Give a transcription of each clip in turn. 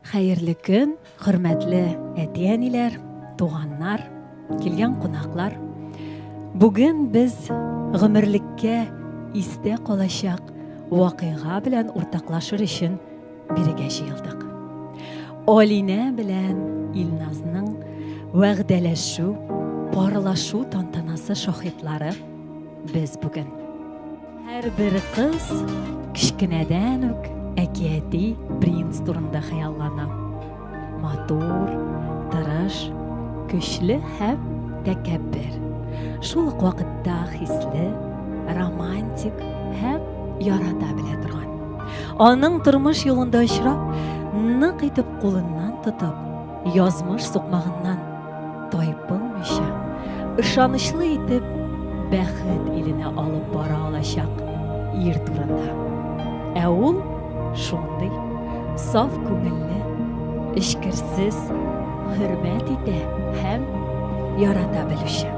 Хәерле көн, хөрмәтле әти-әниләр, туганнар, килгән кунаклар. Бүген без гомерлеккә истә калачак вакыйга белән уртаклашыр өчен бирегә җыелдык. Алинә белән Илназның вәгъдәләшү, парлашу тантанасы шаһитлары без бүген. Һәрбер кыз кечкенәдән үк әкияти принц турында хыяллана. Матур, тырыш, көчле һәм тәкәббер. Шул ук вакытта хисле, романтик һәм ярата белә торган. Аның тормыш юлында очрап, нык итеп кулыннан тотып, язмыш сукмагыннан тайпылмыйча, ышанычлы итеп бәхет иленә алып бара алачак ир турында. Ә ул шундый саф күңелле, эчкерсез, хөрмәт итә һәм ярата белүче.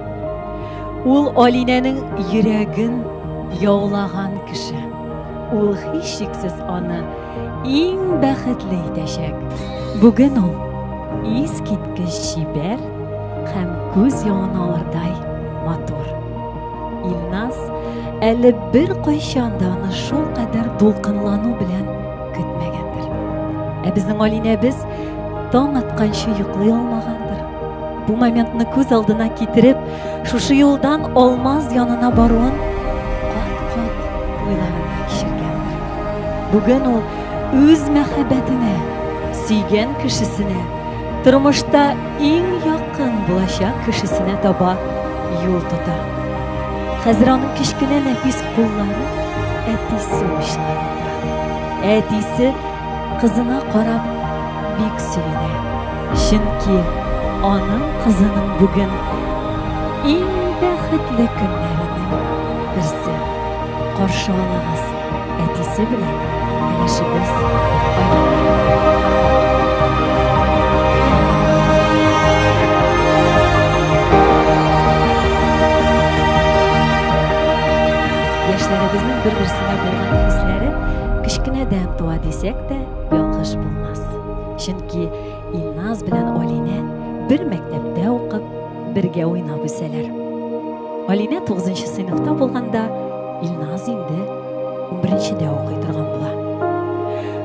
Ул Алинәнең йөрәген яулаган кеше. Ул һичшиксез аны иң бәхетле итәчәк. Бүген ул искиткеч чибәр һәм күз явын алырдай матур. Илназ әле бер кайчан да аны шул кадәр дулкынлану белән көтмәгәндер. Ә безнең Алинәбез таң атканчы йоклый алмагандыр. Бу моментны күз алдына китереп, шушы юлдан Алмаз янына баруын кат-кат уйларында кичергәндер. Бүген ул үз мәхәббәтенә, сөйгән кешесенә, тормышта иң якын булачак кешесенә таба юл тота. Хәзер аның кечкенә нәфис куллары әтисе учларында. Әтисе кызына карап бик сөенә. Чөнки аның кызының бүген иң бәхетле көннәренең берсе. Каршы алыгыз әтисе белән кәләшебез Алинә. Яшьләребезнең бер-берсенә булган хисләре кечкенәдән туа дисәк тә, ялгыш булмас. Чөнки Илназ белән Алинә бер мәктәптә укып, бергә уйнап үсәләр. Алинә 9 сыйныфта булганда, Илназ инде 11-дә укый торган була.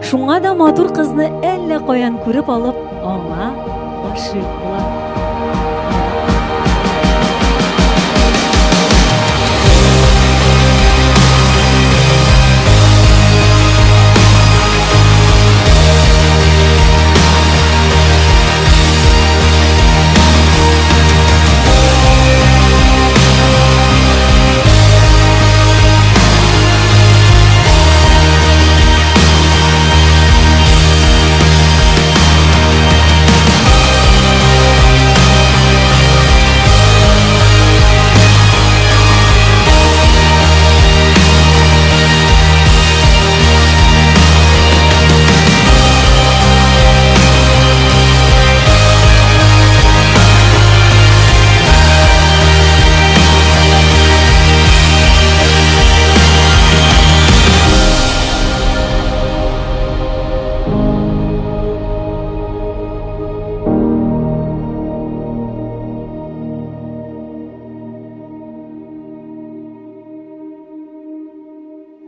Шуңа да матур кызны әллә каян күреп алып, аңа гашыйк була.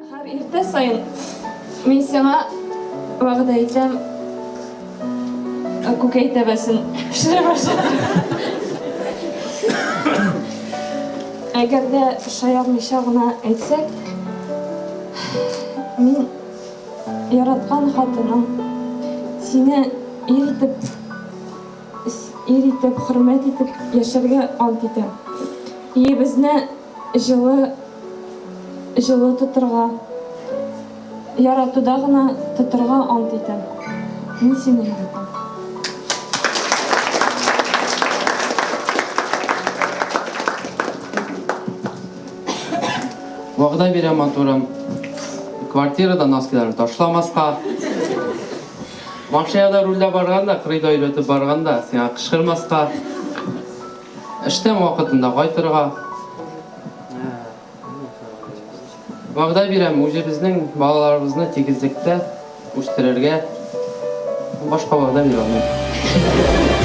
Һәр иртә саен мин сиңа вәгъдә итәм, күкәй тәбәсен пешереп ашатырга. Әгәр дә шаярмыйча гына әйтсәк, мин яраткан хатының, сине ир итеп, ир итеп, хөрмәт итеп яшәргә ант итәм. Өебезне җылы җылы тотырга, яратуда гына тотырга ант итәм. Мин сине яратам. Вәгъдә бирәм, матурым. Квартирада носкиларны ташламаска. Машинада рульдә барганда, кырыйда өйрәтеп барганда, сиңа кычкырмаска. Эштән вакытында кайтырга. Вәгъдә бирәм, үзебезнең балаларыбызны тигезлектә үстерергә. Башка вәгъдә бирә алмыйм.